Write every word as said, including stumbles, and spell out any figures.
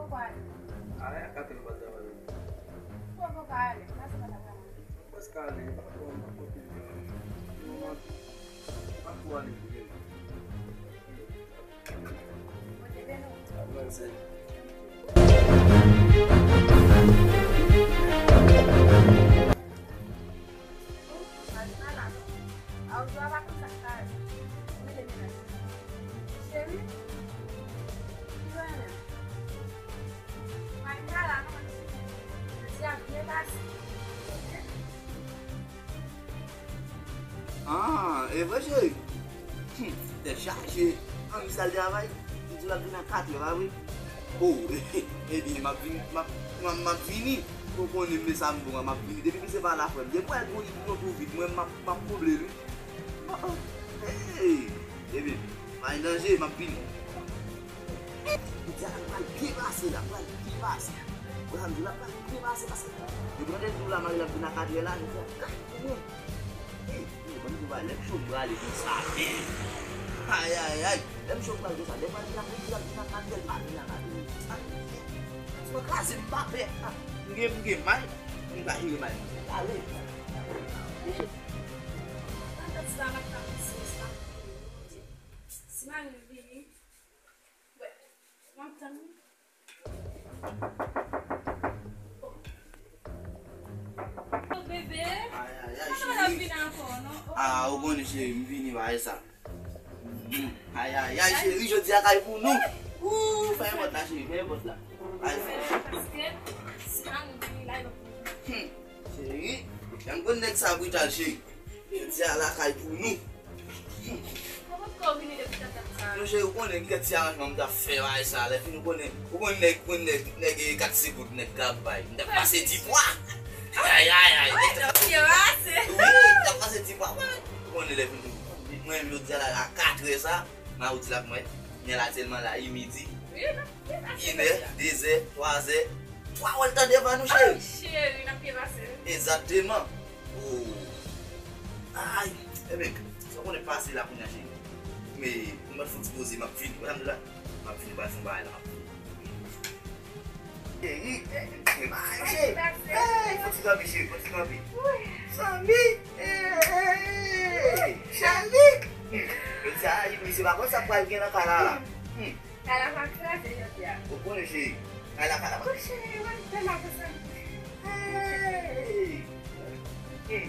Poko ale. Ale a katè ou pral travay la. Poko ka ale, pase pa ta travay. Pase ka ale, pa pran, pa pran pil tan. Non, pa, pa twò ale vre. Bondye beni w. Amen, sè. Ou pa di pa la non. A ou di w a pa konn sa k ka rive. Ou mete mennaj. Cheri, ki w renmen? Ou pa di pa la non, men jodi a byen pase. Oke? Ah, e vre, cheri? Hmm, tèt chaje. Anvi sal travay. Li di l ap vin a katrè, pa vre? Oh, ebyen, m ap vin, m ap, m ap, m ap vini. Ou konnen m, sa m bon, m ap vini. Depi misye pa la, frè m. Depi w al pou li, pou nou twouve vit, mwen, m ap, m ap konble li. Oh, oh. Hey! Ebyen, pa gen danje, m ap vini. Li di a la pral byen pase, la pral byen pase. Mwen, sa m di w la pral byen pase, paske depi nan de jou la, Marie la vin a katrè la, li di a, gad pou mwen. Hey, hey, ban m di w bagay, lè m cho m prale konsa. Ay, ay, ay. Lè m cho m prale konsa. Lè m prale la, m di la vin a katrè, l pa vin a katrè. Sa, mwen kraze, m pa pè. Ah, m gen, m gen may. M pa jere may. Ale. Nan tèt sa, m ap ka pase sa. Si Marie vini, wè, m ap tann li. Oh, bebe. Ay, ay, ay, cheri. Mwen pa vin ankò, non. Oh. Ah, ou konnen, cheri, m vini, bagay sa. Hmm. Ay, ay, ay, cheri, jodi a kay pou nou. Ooh, fèmen pòt la, cheri, fèmen pòt la. Ay, fèmen. Paske, si Marie vini la, yo. Hmm. Cheri, janm konn nèg sa brital, cheri. Jodi a lakay pou nou. Ou potko vini depi tantan sa. Non, cheri, ou konnen ki kèk ti aranjman m t ap fè bagay sa. Lè fini, ou konnen, ou konnen nèg, ou konnen nèg, nèg, eh, kat segonn, nèg grab bay. M t ap pase di pwa. Ay, ay, ay. Ay, nèg t ap pase di pwa. Wi, m t ap pase di pwa, wi. Ou konnen lè fini. Mwen, jodi a la, a katrè sa, Marie di l ap mwen. Men la tèlman la, i midi. Wi, n ap pye pase. Inè, dezè, twazè, twa wè l tande devan nou, cheri. Ay, cheri, n ap pye pase. Egzakteman. Oh. Ay, ebyen, sa konnen pase la kounye a, cheri. Men, mwen pral fè yon ti poze, m ap vini. Wè sa m di la? M ap vini, pral fè yon bagay la, m ap vini. Cheri, eh, eh, bagay, cheri. Ay, pase. Eh, fò ti kanpe, cheri, fò ti kanpe. Wi. Zanmi, eh, eh, cheri. Jodi a, misye pa konn sa k pral gen nan kay la, la. Hmm. Kay la pa kraze jodi a. Ou konnen, cheri. Kay la, kay la pa. Wi, cheri, wè, kay la konsa. Hey! Hmm.